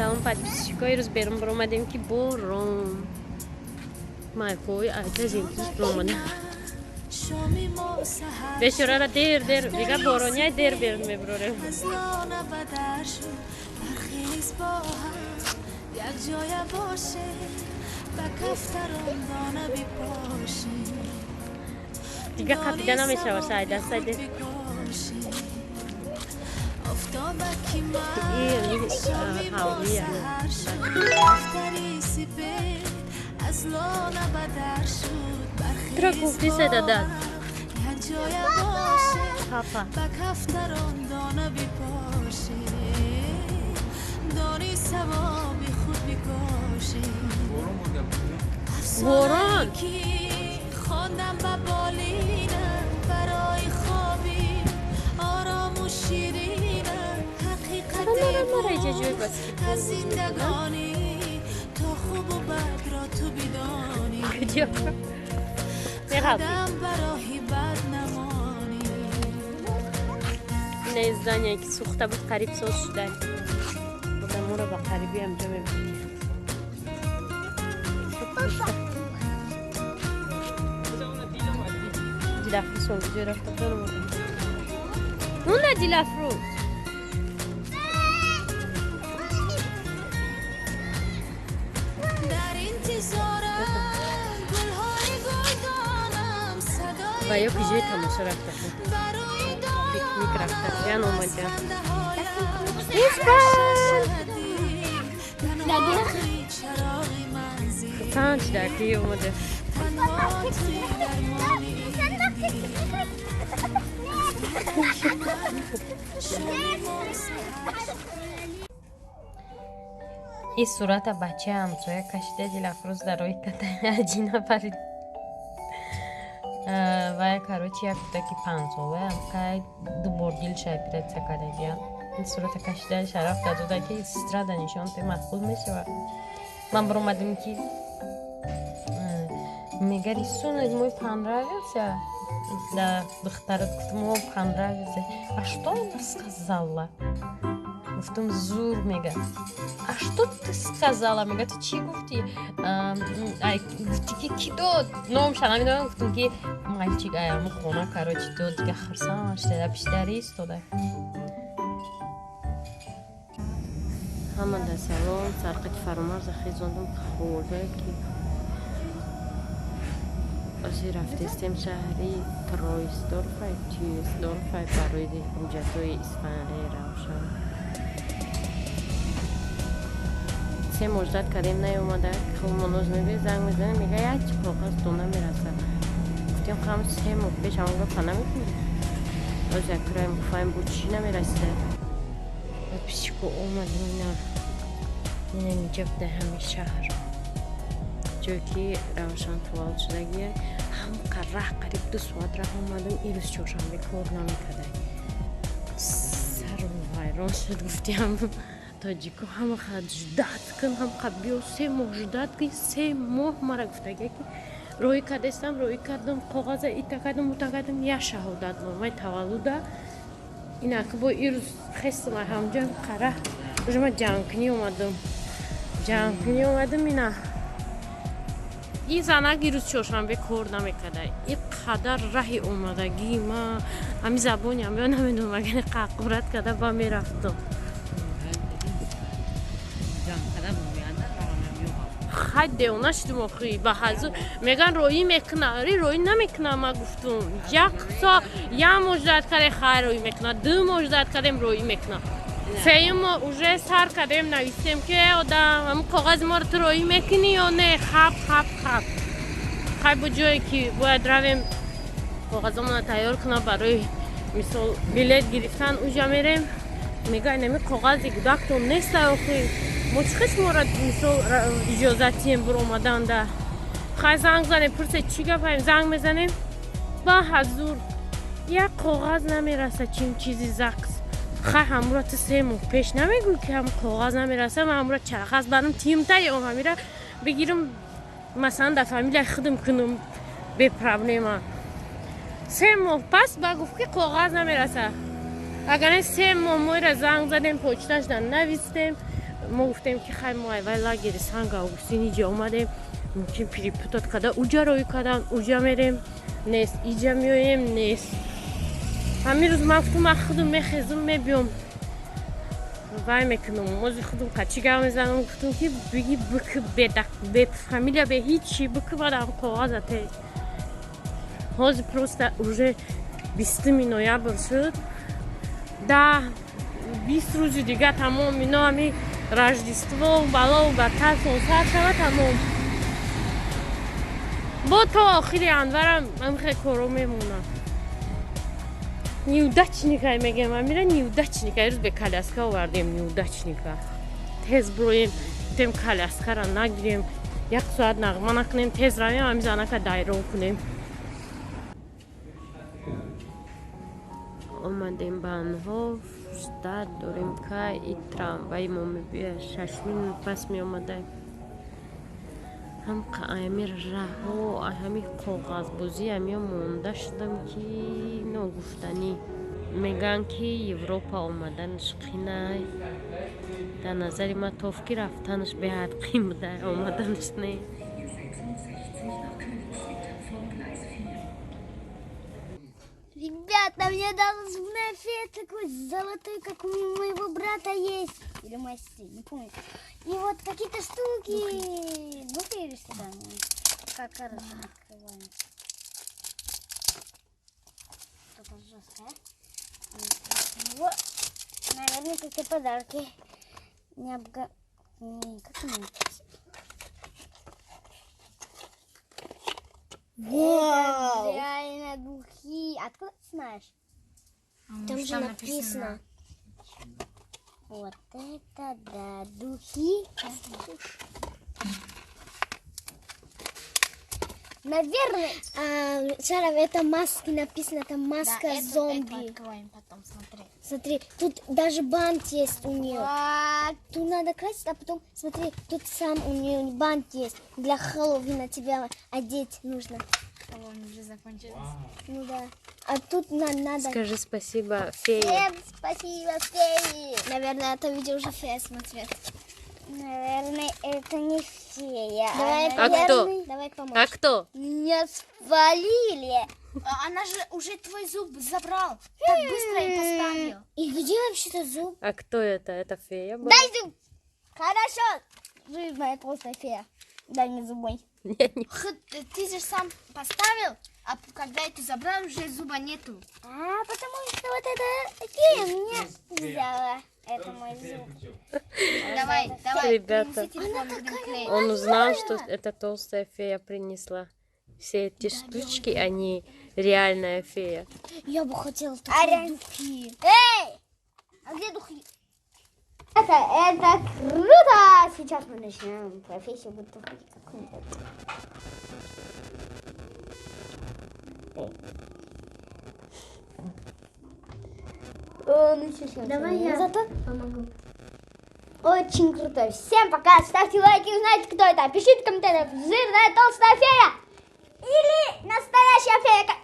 Салом, подписчикои. Рӯз берун баромадем, ки борон майкои айтажем омада. Бечорара дер дер дига бороняй, дер берун мебурорем. Якҷоя бошем, ба кафтарон дона бипошем. Дига қапида намешава, шайдастайде. Офтобаки ман, шоми мо саҳар шуд, кафтари сипед аз лона ба дар шуд. Тра гуфти седадад. Якҷоя бошем, Папа. ба кафтарон дона бипошем, дори савоби худ бикошем. Борон. Ки хондам ба болинам, барои хоби орому ширинам, ҳақиқате Мара иҷа ҷой буд баскетбол. аз зиндагонӣ, то хубу бадро ту бидонӣ. Куҷо? Меғалти. Қадам ба роҳи бад намонӣ. Ина здание, ки сӯхта буд, қариб соз шуда. Одаморо ба қариби ҳамҷо мебурдем. Дилафрӯз куҷо рафта буд? Нуна, Дилафрӯз. Дар интизорам гулҳои гулдонам, садои Ва ё куҷои тамошо рафта буд? барои Пикник рафта буян, омаҷа. хандаҳоям. Испан! Танҳо туи чароғи манзил, Хурсанд шуда, ки омада. танҳо туи дармони дил. Шоми мо саҳар шуд. Ин сурата бачаи ҳамсоя кашида, Дилафрӯз дар роҳи ката аҷина парид. Вай, короче, як кӯдаки 5-солаям кай ду бор дилша оператсия кардагия. Ин сурата кашида, шараф дадода, ки сестрада нишон те, маъқул мешавад. Ман баромадем, ки мега: «Рисунок мой понравился?» Да, духтарат. Гуфтам: «О, понравился». «А что она сказала?» Гуфтам: «Зур», мега. «А что ты сказала?» Мега, ту чӣ гуфтӣ? Ай, гуфтӣ, ки ки дод, номша намедонам. Гуфтам, ки мальчик аяму хона, короче, дод. Дига хурсанд шуда, пиштари истода. Ҳамада салом. Сарқати Фаромарза хезондум, хӯрда, ки ози рафтестем шаҳри Троисдорфай, Тюсдорфай, барои ҳуҷҷатҳои Исфанаи Равшан. 3 моҳ ждать кардем, наёмада. Хелмоноз мебе, занг мезанем, мега: «Як коғаз то намерасад». Гуфтем: «Хам 3 моҳ пеш ҳамон гапа намекунӣ?» Оз як краем гуфаем, бо чӣ намерасида. Подписчико, омадем, ина, ина инҷа буда, ҳамин шаҳр, ҷое ки Равшан таваллуд шудагия. Ҳам раҳ қариб 2 соат раҳ омадам. Ирӯз чоршанбе кор намекарда, сарум вайрон шуд. Гуфтиам, тоҷико ҳама ждать кун, ҳам биё, 3 моҳ ждать кун. 3 моҳ мара гуфтагия, ки роҳӣ кардастам, роҳӣ кардам, коғаза ита кардам, ута кардам, як шаҳодатномаи таваллуда. Инак бо ирӯз хестам ҳамҷа қара, уже ма ҷангкунӣ омадам, ҷангкунӣ омадам. Ина ин занак ирӯз чоршанбе кор намекарда. Ин қадар раҳи омадагӣ, ма ҳами забони ҳам намедонам, агар қақурат карда ба мерафтам. Хай, девона шудум охи. Ба ҳазур меган, роӣ мекуна, ари роӣ намекуна. Ма гуфтум, як со як моҳ ждать кардем, хай, роӣ мекуна. 2 моҳ ждать кардем, роӣ мекуна. Сеюм моҳ уже сар кардем, нависем, ки одам, ҳамн коғази моро ту роӣ мекунӣ ё не? Хап, хап, хап. Хай, бо ҷое ки бояд равем, коғазомона тайёр кунам, барои мисол билет гирифтан, уҷа мерем, мега: «Инами коғази кӯдактон неста охи, мо чӣ хел шуморо мисол иҷозат тием биромаданда?» Хай, занг занем, пурсе, чӣ гапаем. Занг мезанем, ба ҳазур як коғаз намераса, чим чизи ЗАГС. Хай, ҳамура ту 3 моҳ пеш намегӯй, ки ҳам коғаз намераса? Ман ҳамура чархас барам тимта ё ҳамира бигирам, масалан, дар фамилияи худам кунам, бепроблема. 3 моҳ пас ба гуфт, ки коғаз намераса. Агар не, 3 моҳ моира занг задем, почташда навистем. Мо гуфтем, ки хай, мо айвай лагери Санкт Августин иҷа омадем, мумкин перепутать када, уҷа роӣ кардан. Уҷа мерем, нест, иҷа меоем, нест. Ҳамин рӯз ман гуфтум, ман худум мехезум, мебиём, вай мекунам, ози худум қачи гап мезанам. Гуфтум, ки биги, бик, бе фамилия, бе ҳичи бики, баъдам коғаза те. Ҳозир просто уже 20 ноябр шуд, 10-20 рӯзи дига тамом. Ино ҳами Рождество, балову батар сар шава, тамом. Бо то охири январам ҳамихе коро мемонам. Неудачника мегем, амира неудачника. Рӯз бе коляска овардем неудачника. Тез буроем, тем коляскара нагирем, як соат нағма накунем, тез равем, ҳами занака дайрон кунем. Омадем Bahnhof, ждать дорем, кай и трамвай мо мебиёяд. 6 минут пас меомадаем. Ҳам ами раҳо, ҳами коғазбозӣ, ҳамиё монда шудам, ки ногуфтанӣ. Мегӯянд, ки Европа омаданаш қинай. Дар назари ман тофки рафтанаш беҳад қин буда, омаданаш не. Ребята, мне дала зубная фея такой золотой, как у моего брата есть. Или моей сестры, не помню. И вот какие-то штуки. Духи или что там? Как, короче, открываем. Что-то жесткое. Вот. Наверное, какие-то подарки. Не обга... Не, как они? Вау! Это реально духи. Откуда ты знаешь? Там же написано. Вот это да, духи. Наверное, Сара, это маски написано, это маска Да, зомби. эту откроем потом, смотри. Смотри, тут даже бант есть у нее. Тут надо красить, а потом, смотри, тут сам у нее бант есть. Для Хэллоуина тебя одеть нужно. Хэллоуин уже закончился. Ну да. А тут нам надо... Скажи спасибо фее. Всем спасибо, феи! Наверное, это видео уже фея смотрит. Наверное, это не фея. Давай А кто? Давай поможем. А кто? Меня спалили. А она же уже твой зуб забрал. Так быстро и поставил. И где вообще-то зуб? А кто это? Это фея была? Дай зуб! Хорошо! Жирная толстая фея. Дай мне зуб мой. Ты же сам поставил, а когда это забрал, уже зуба нету. А, потому что вот эта фея мне взяла. Это мой зуб. Давай, давай, Ребята. принеси телефон, будем клеить. Он узнал, что эта толстая фея принесла все эти штучки, а не реальная фея. Я бы хотела такие духи. Эй! А где духи? Это круто! Сейчас мы начинаем профессию бутовки какую-нибудь. О, ну сейчас. Давай я зато помогу. Очень круто. Всем пока. Ставьте лайки, узнайте, кто это. Пишите в комментариях. Жирная толстая фея или настоящая фея.